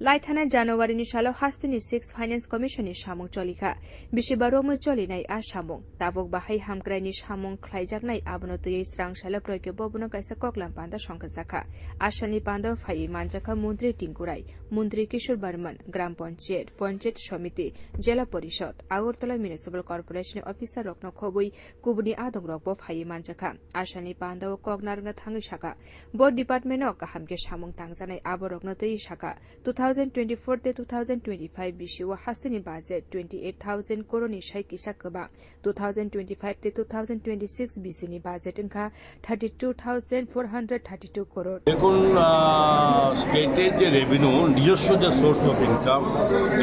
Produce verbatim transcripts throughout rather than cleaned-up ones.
Laithana January ni salo hasteni six Finance Commission ni samung cholikha. Bisiba romwi cholinai a samung. Tabuk bahai hamkraini samung khlaijaknai abono twiwi srang salo proikhe bobono kaisa koklam panda songkhajakha. Asalni panda phaiwi manjakha Montri Tinku Rai, Montri Kishore Barman, Gram Panchayat, Panchayat Samiti, Jela Porishad, Agartala Municipal Corporation ni officer rokno khobwi kubuni adongrokbo phaiwi manjakha. Asalni pandao kok narwkna thangwi saka, bo department o kaham khe samung tangjanai aborokno twiwi saka, two thousand twenty-four tei two thousand twenty-five bisio hasteni budget twenty eight thousand crore ni sai kisa kwbang, two thousand twenty-five tei two thousand twenty-six bisini budget wngkha thirty two thousand four hundred thirty two crore. দেখুন, আহ, স্টেটের যে রেভিনিউ, নিজস্ব যে source of income,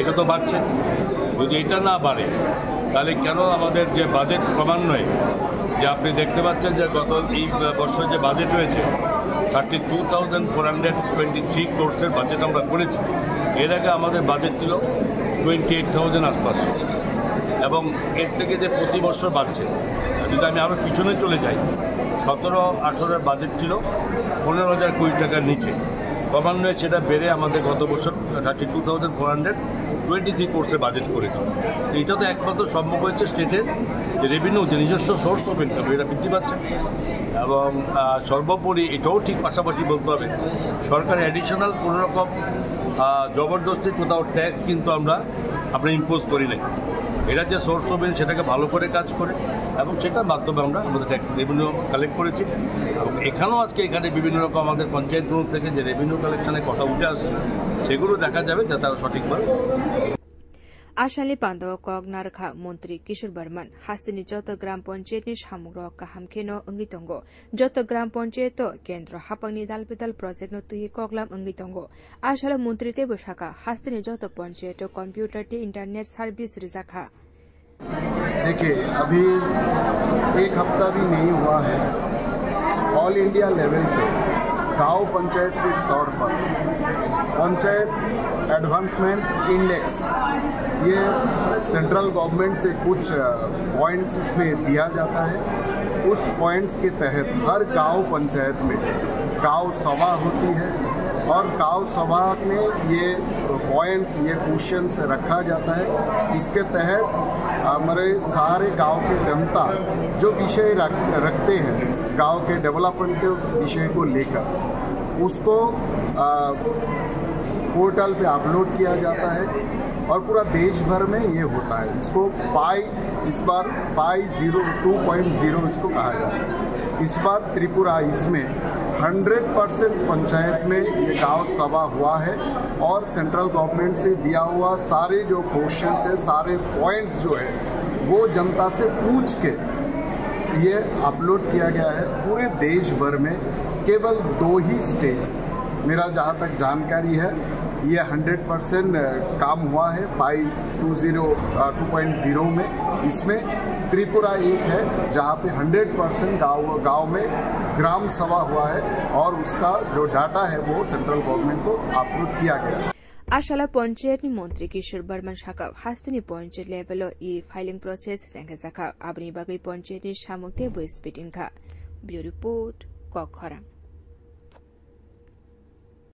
এটা তো বাড়ছে। যদি এটা না বাড়ে, তাহলে কেন আমাদের যে বাজেট ক্রমান্বয়ে, যে আপনি দেখতে পাচ্ছেন যে গত এই বছর যে বাজেট হয়েছে, thirty two thousand four hundred twenty three ক্রোর্সের বাজেট আমরা করেছি। এর আগে আমাদের বাজেট ছিল টোয়েন্টি এইট থাউজেন্ড আশপাশ, এবং এর থেকে যে প্রতি বছর বাড়ছে, যদি আমি আরও পিছনে চলে যাই, সতেরো আঠারোর বাজেট ছিল পনেরো হাজার কোটি টাকার নিচে, ক্রমান্বয়ে সেটা বেড়ে আমাদের গত বছর thirty two thousand four hundred twenty three ক্রোর্সের বাজেট করেছি। তো এটা তো একমাত্র সম্ভব হয়েছে স্টেটের যে রেভিনিউ, যে নিজস্ব সোর্স অফ ইনকাম, এটা বৃদ্ধি পাচ্ছে। এবং, আহ, সর্বোপরি এটাও ঠিক পাশাপাশি বলতে হবে, সরকার অ্যাডিশনাল কোনো রকম, আহ, জবরদস্তি কোথাও ট্যাক্স কিন্তু আমরা, আমরা ইম্পোজ করি নাই। এরা যে সোর্স অফ ইনকাম, সেটাকে ভালো করে কাজ করে এবং সেটার মাধ্যমে আমরা আমাদের ট্যাক্স রেভিনিউ কালেক্ট করেছি। এবং এখানেও আজকে এখানে বিভিন্ন রকম আমাদের পঞ্চায়েতগুলো থেকে যে রেভিনিউ কালেকশনের কথা উঠে আসছে, সেগুলো দেখা যাবে যাতে আরও সঠিকভাবে। Asalni pandao kok narwkha Montri Kishore Barman, hasteni joto Gram Panchayat ni samungrok kaham kheno wngwi tongo. Joto Gram Panchayat o kendro hapangni dal bedal project no twiwi koklam wngwi tongo. Asalo Montri teibo saka, hasteni joto panchayat o computer tei internet service rijakha. देखिए, अभी एक हफ्ता भी नहीं हुआ है, all India level पे गांव पंचायत के स्तर पर पंचायत एडवांसमेंट इंडेक्स, ये सेंट्रल गवर्नमेंट से कुछ, अ, पॉइंट्स इसमें दिया जाता है। उस पॉइंट्स के तहत हर गांव पंचायत में गांव सभा होती है और गांव सभा में ये पॉइंट्स, ये क्वेश्चंस रखा जाता है। इसके तहत हमारे सारे गांव के जनता जो विषय रख, रखते हैं, गांव के डेवलपमेंट के विषय को लेकर, उसको, आ, पोर्टल पे अपलोड किया जाता है और पूरा देश भर में ये होता है। इसको पाई, इस बार पाई ज़ीरो, टू पॉइंट ज़ीरो इसको कहा जाता है। इस बार त्रिपुरा इसमें हंड्रेड परसेंट पंचायत में ये गांव सभा हुआ है और सेंट्रल गवर्नमेंट से दिया हुआ सारे जो क्वेश्चंस है, सारे पॉइंट्स जो है, वो जनता से पूछ के ये अपलोड किया गया है। पूरे देश भर में केवल दो ही स्टेट, मेरा जहाँ तक जानकारी है, ये हंड्रेड परसेंट काम हुआ है पाई टू ज़ीरो, अ, टू पॉइंट ज़ीरो में। इसमें त्रिपुरा एक है, जहाँ पे हंड्रेड परसेंट गाँव, गाँव में ग्राम सभा हुआ है और उसका जो डाटा है, वो सेंट्रल गवर्नमेंट को अपलोड किया गया। Asala panchayat ni montri Kishore Barman saka, hasteni panchayat level o e-filing process sengkha jakha, aboni bagwi panchayat ni samung teibo speed wngkha. Bureau Report, Kokkhorang.